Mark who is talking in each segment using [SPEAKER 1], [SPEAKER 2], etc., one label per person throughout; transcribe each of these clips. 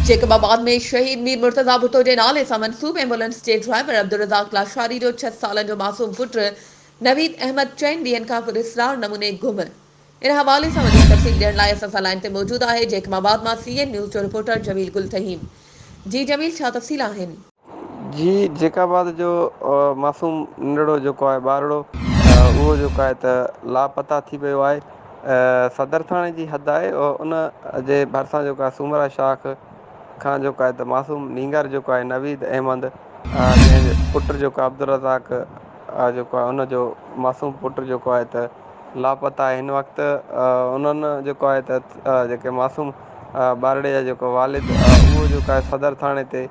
[SPEAKER 1] Jacob آباد ۾ شهيد مير مرتضيٰ ڀٽو جي نالي سان منسوب ايمبولينس جي ڊرائيور عبدالرزاق لاشاري جو ڇهه سالن جو معصوم پٽ نويد احمد چئن ڏينهن کان پراسرار نموني گم. ان حوالي سان وڌيڪ تفصيل ڏيڻ لاء اسان سان لائين تي موجود آهي جيڪب آباد مان سي اين نيوز جو رپورٽر جميل گل ٿهيم. جي جميل ڇا تفصيل آهن؟
[SPEAKER 2] جي جيڪب آباد جو معصوم ننڍڙو جيڪو آهي ٻارڙو اهو جيڪو آهي ته لاپتا ٿي ويو آهي صدر ٿاڻي جي حد آهي ان جي ڀرسان جيڪو آهي سومرا شاخ کان جيڪو آهي ته معصوم نينگر جيڪو آهي نويد احمد جنهن جو پٽ جيڪو عبدالرزاق جيڪو آهي ان جو معصوم پٽ جيڪو آهي ته لاپتا آهي هن وقت انهن جيڪو آهي ته جيڪي معصوم ٻارڙي جا جيڪو والد اهو جيڪو آهي صدر ٿاڻي تي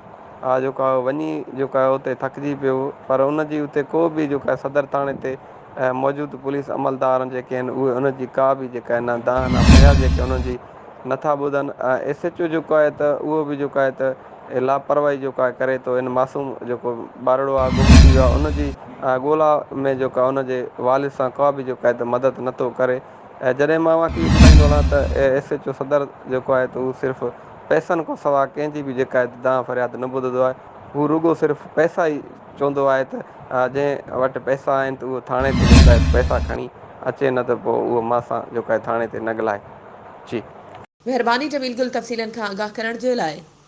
[SPEAKER 2] جيڪو آهي وڃي جيڪو آهي اتي ٿڪجي پيو پر ان جي اتي ڪو به جيڪو آهي صدر ٿاڻي تي ۽ موجود پوليس عملدارن جيڪي آهن اهي ان جي ڪا به جيڪا آهي نه دانهن نه فرياد جيڪي انهن جي نٿا ٻڌن ۽ ايس ايڇ او جيڪو آهي ته اهو به جيڪو آهي ته لاپرواهي جيڪو آهي ڪري ٿو ان معصوم جيڪو ٻارڙو آهي گم ٿي ويو آهي ان جي ڳولا ۾ جيڪو آهي ان جي والد سان ڪا به جيڪو آهي ته مدد نٿو ڪري ۽ جڏهن مان اوهان کي اهو ٻڌائيندو هلان ته ايس ايڇ او صدر جيڪو آهي ته اهو صرف پئسن کان سوا ڪنهن جي به جيڪا آهي دانهن فرياد نه ٻڌندو آهي هو رڳو صرف پئسا ئي چوندو آهي ته جنهن وٽ پئسا آهن ته اهو ٿاڻي تي جيڪو آهي پئسا کڻي اچي نه ته پوء اهو مان سان جيڪو آهي ٿاڻي تي نه ڳالهائي. جي.
[SPEAKER 1] مهرباني جميل گل تفصيلن کان آگاهه ڪرڻ جي لاء.